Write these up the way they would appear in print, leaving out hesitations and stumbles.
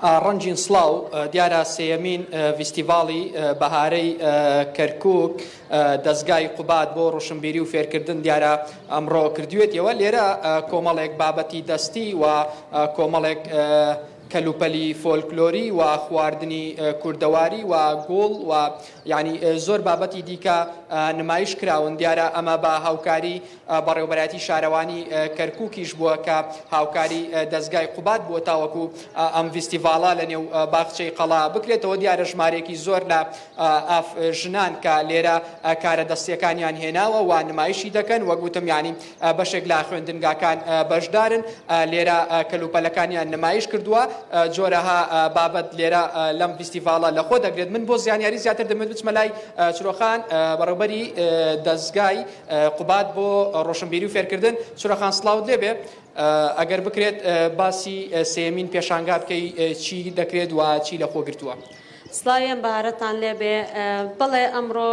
ڕەنجین سڵاو، دیارە سێیەمین ڤیستیڤاڵی بەهارەی کەرکوک دەزگای قوباد بۆ ڕۆشنبیری و فێرکردن دیارە ئەمڕۆ کردوێتیەوە لێرە کۆمەڵێک بابەتی دەستی و کۆمەڵێک کەلوپەلی فۆلکلۆری و خواردنی کوردەواری و گوڵ و یعنی زۆر بابەتی دیکە نمایش کراون دیارە ئەمە بە هاوکاری بەڕێوەبەرایەتی شارەوانی کەرکوکیش بووە کە هاوکاری دەزگای قوباد بووە تاوەکو ئەم ڤیستیڤاڵە لە نێو باخچەی قەڵا بکرێتەوە. دیارە ژمارەیەکی زۆر لە ئاف ژنان کە لێرە کارە دەستیەکانیان هێناوە و نمایشی دەکەن، وەک وتم یانی بەشێک لە خوێندنگاکان بەشدارن لێرە کەلوپەلەکانیان نمایش کردووە. جۆرەها بابەت لێرە لەم ڤیستیڤاڵە لەخۆ دەگرێت. من بۆ زیانیاری زیاتر دەمەوێت بچمە لای چرۆخان بەڕێوبەری دەزگای قوباد بۆ ڕۆشنبیری و فێرکردن. چرۆخان سڵاوت لێبێ، ئەگەر بکرێت باسی سێیەمین پێشانگا بکەی چی دەکرێت و چی لەخۆ گرتووە؟ سڵاوی ئەم بەهارەتان لێبێ. بەڵێ ئەمڕۆ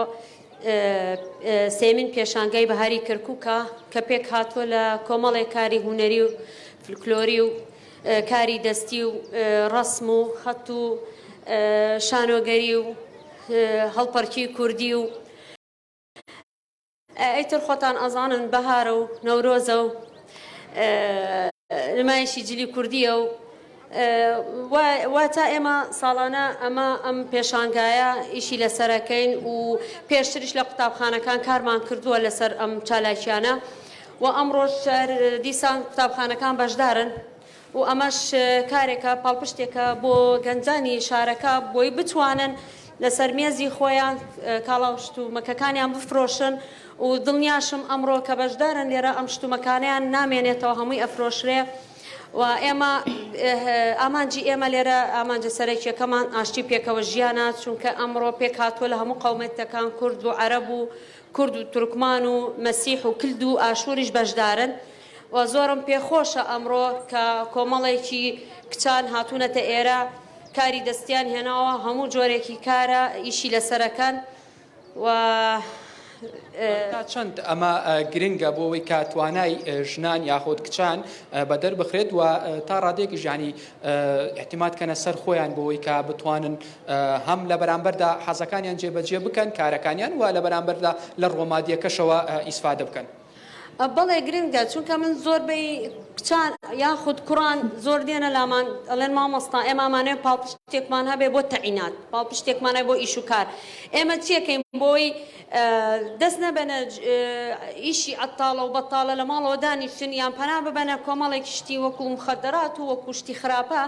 سێیەمین پێشانگای بەهاری کەرکووکە کە پێکهاتووە لە کۆمەڵێک کاری هونەری و فلکلۆری و کاری دەستی و ڕەسم و خەت و شانۆگەری و هەڵپەڕکی کوردی و ئیتر خۆتان ئەزانن بەهارە و نەورۆزە و نمایشی جلی کوردیە و واتە ئێمە ساڵانە ئەمە ئەم پێشانگایە ئیشی لەسەرەکەین و پێشتریش لە قوتابخانەکان کارمان کردووە لەسەر ئەم چالاکیانە و ئەمڕۆش دیسان قوتابخانەکان بەشدارن و ئەمەش کارێکە پاڵپشتێکە بۆ گەنجانی شارەکە بۆی بتوانن لەسەر مێزی خۆیان کاڵا و شتومەکەکانیان بفرۆشن و دڵنیاشم ئەمڕۆ کە بەشدارن لێرە ئەم شتومەکانەیان نامێنێتەوە هەمووی ئەفرۆشرێ و ئێمە ئامانجی ئێمە لێرە ئامانجە سەرەکیەکەمان ئاشتی پێکەوە ژیانە چونکە ئەمڕۆ پێکهاتووە لە هەموو قەومەتەکان کورد و عەرەب و کورد و تورکمان و مەسیح و کلد و ئاشوریش بەشدارن. و زۆرم پێ خۆشە ئەمڕۆ کە کۆمەڵێکی کچان هاتوونەتە ئێرە کاری دەستیان هێناوە هەموو جۆرێکی کارە ئیشی لەسەرەکەن و. تا چەند ئەمە گرنگە بۆ ئەوەی کە توانای ژنان یاخود کچان بەدەر بخرێت و تا ڕادەیەکیش یانی ئیعتیماد کەنە سەر خۆیان بۆ ئەوەی کە بتوانن هەم لە بەرامبەردا حەزەکانیان جێبەجێ بکەن کارەکانیان و لە بەرامبەردا لە ڕووە مادیەکەشەوە ئیسفادە بکەن. بەڵێ گرنگە چونکە من زۆربەی کچان یاخود کوڕان زۆر دێنە لامان ئەڵێن مامۆستا ئێمە ئەمانەوێ پاڵپشتێکمان هەبێ بۆ تەعینات پاڵپشتێکمان هەبێ بۆ ئیش و کار ئێمە چیەکەین بۆی دەست نەبەنە ئیشی عەتاڵە و بەتاڵە لە ماڵەوە دانیشن یان پەنا ببەنە کۆمەڵێک شتی وەکو مخدرات و وەکو شتی خراپە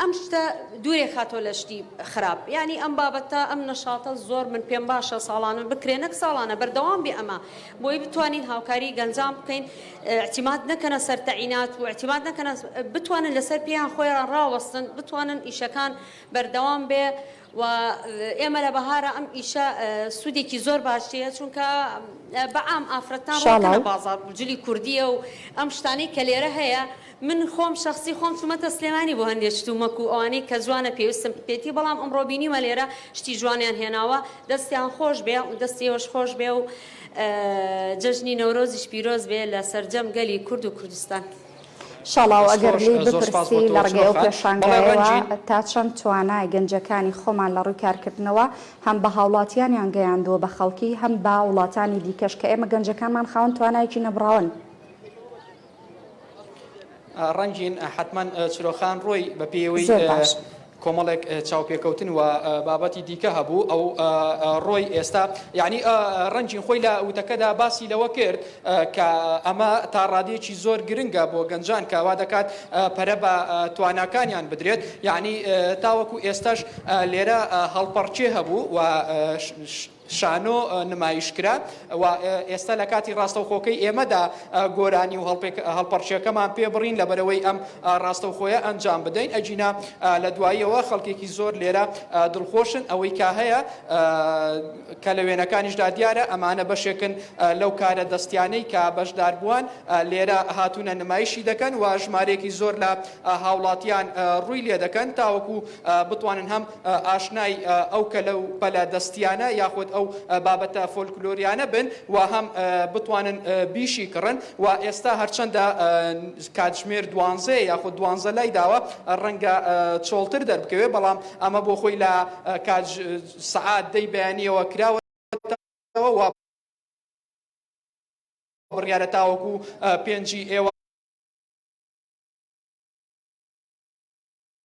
ئەم شتە دوورێ خاتەوە لە شتی خراپ یانی ئەم بابەتە ئەم نەشاتە زۆر من پێم باشە ساڵانە بکرێ نەک ساڵانە بەردەوام بێ ئەمە بۆی بتوانین هاوکاری گەنجان بکەین ئیعتیماد نەکەنە سەر تەعینات و ئیعتیماد نەکەنە بتوانن لەسەر پێیان خۆیان ڕاوەستن بتوانن ئیشەکان بەردەوام بێ و ئێمە لە بەهارە ئەم ئیشە سوودێکی زۆر باشیە چونکە بەعام ئافرەتان ڕۆکەنە شاڵاو. بازاڕ جلی کوردیە و ئەم شتانەی کە لێرە هەیە من خۆم شەخسی خۆم چومەتە سلێمانی بۆ هەندێ شت و مەک و ئەوانەی کە جوانە پێویستم پێتی بەڵام ئەمڕۆ بینیمە لێرە شتی جوانیان هێناوە دەستیان خۆش بێ و دەستی ئێوەش خۆش بێ و جەژنی نەورۆزیش پیرۆز بێ لە سەرجەم گەلی کورد و کوردستان. شاڵاو دەست ئەگەر خۆش لێی زۆر سپاس بۆ بپرسی تۆ لە ڕێگەی چرۆ ئەو خان. بەڵێ پێشانگایەوە ڕەنجین. تا چەند توانای گەنجەکانی خۆمان لە ڕووی کارکردنەوە هەم بە هاوڵاتیانیان گەیاندووە بە خەڵکی هەم بە وڵاتانی دیکەش کە ئێمە گەنجەکانمان خاوەن توانایەکی نەبڕاون. ڕەنگین حەتمەن چرۆخان ڕۆی بە پێی زۆر باش. کۆمەڵێک چاوپێکەوتن و بابەتی دیکە هەبوو ئەو ڕۆی ئێستا یعنی ڕەنگین خۆی لە وتەکەدا باسی لەوە کرد کە ئەمە تا ڕادەیەکی زۆر گرنگە بۆ گەنجان کە وا دەکات پەرە بە تواناکانیان بدرێت یعنی تاوەکو ئێستاش لێرە هەڵپەڕکێ هەبوو و شانۆ نمایش کرا و ئێستا لە کاتی ڕاستەوخۆکەی ئێمەدا گۆرانی و هەڵپەڕکێکەمان پێ بڕین لەبەرئەوەی ئەم ڕاستەوخۆیە ئەنجام بدەین ئەگینا لە دواییەوە خەڵکێکی زۆر لێرە دڵخۆشن ئەوەی کە هەیە کە لە وێنەکانیشدا دیارە ئەمانە بەشێکن لەو کارە دەستیانەی کە بەشداربووان لێرە هاتوونە نمایشی دەکەن و ژمارەیەکی زۆر لە هاوڵاتیان ڕووی لێدەکەن تاوەکو بتوانن هەم ئاشنای ئەو کەلە و پەلە دەستیانە یاخود ئەو. ئەو بابەتە فۆلکلۆریانە بن و هەم بتوانن بیشی کڕن و ئێستا هەرچەندە کاتژمێر دوانزەیە یاخود دوانزە لای داوە ڕەنگە چۆڵتر دەربکەوێت بەڵام ئەمە بۆ خۆی لە کات سەعات دەی بەیانیەوە کراوەتەوە و بڕیارە تاوەکو پێنجی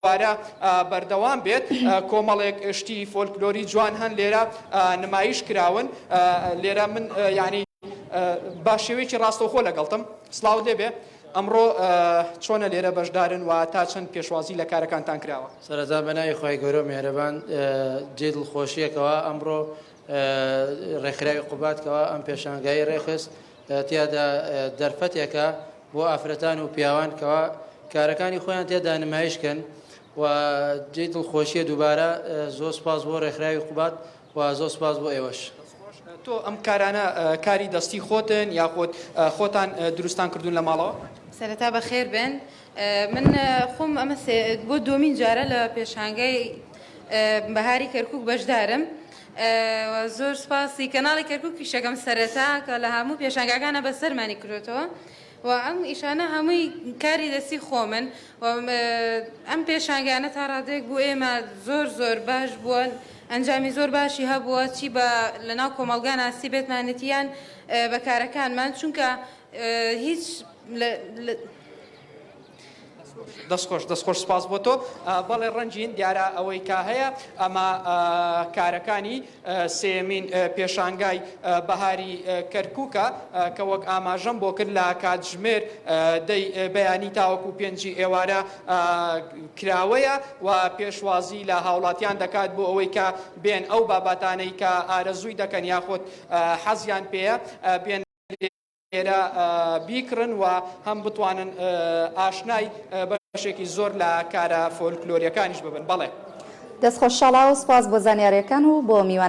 ئێوارە بەردەوام بێت. کۆمەڵێک شتی فۆلکلۆری جوان هەن لێرە نمایش کراون. لێرە من یعنی با شێوەیەکی ڕاستەوخۆ لەگەڵتم. سڵاوت لێبێ. ئەمڕۆ چۆنە لێرە بەشدارن و تا چەند پێشوازی لە کارەکانتان کراوە؟ سەرەتا بە ناوی خوای گەورە و میهرەبان جێی دڵخۆشییە کەوا ئەمڕۆ ڕێکخراوی قوباد کەوا ئەم پێشانگایەی ڕێکخست تیادا دەرفەتێکە بۆ ئافرەتان و پیاوان کەوا کارەکانی خۆیان تێدا نمایش کەن و جێی دڵخۆشیە دووبارە زۆر سپاس بۆ ڕێکخراوی قوباد و زۆر سپاس بۆ ئێوەش. تۆ ئەم کارانە کاری دەستی خۆتن یاخود خۆتان دروستان کردوون لە ماڵەوە؟ سەرەتا بەخێر بێن من خۆم ئەمە بۆ دووەمین جارە لە پێشانگای بەهاری کەرکوک بەشدارم زۆر سوپاسی کەناڵی کەرکوکیش ئەکەم سەرەتا کە لە هەموو پێشانگاکانە بەسەرمانی کردوێتەوە و ئەم ئیشانە هەمووی کاری دەستی خۆمن و ئەم پێشانگانە تا ڕادەیەک بۆ ئێمە زۆر زۆر باش بووە ئەنجامی زۆر باشی هەبووە چی بە لەناو کۆمەڵگا ناسی بێتمانێتیان بە کارەکانمان چونکە هیچ دەست خۆش دەست خۆش سپاس بۆ تۆ بەڵێ ڕەنگین دیارە ئەوەی کا هەیە ئەمە کارەکانی سێمین پێشانگای بەهاری کەرکووکە کە وەک ئاماژەم بۆ کرد لە کاتژمێر دەی بەیانی تاوەکو پێنجی ئێوارە کراوەیە و پێشوازی لە هاوڵاتیان دەکات بۆ ئەوەی کە بێن ئەو بابەتانەی کە ئارەزووی دەکەن یاخود حەزیان پێیە بێن لێرە بیکڕن و هەم بتوانن ئاشنای بەشێکی زۆر لە کارە فۆلکلۆریەکانیش ببن. بەڵێ. دەست خۆش شاڵاو سوپاس بۆ زانیاریەکان و بۆ میوان.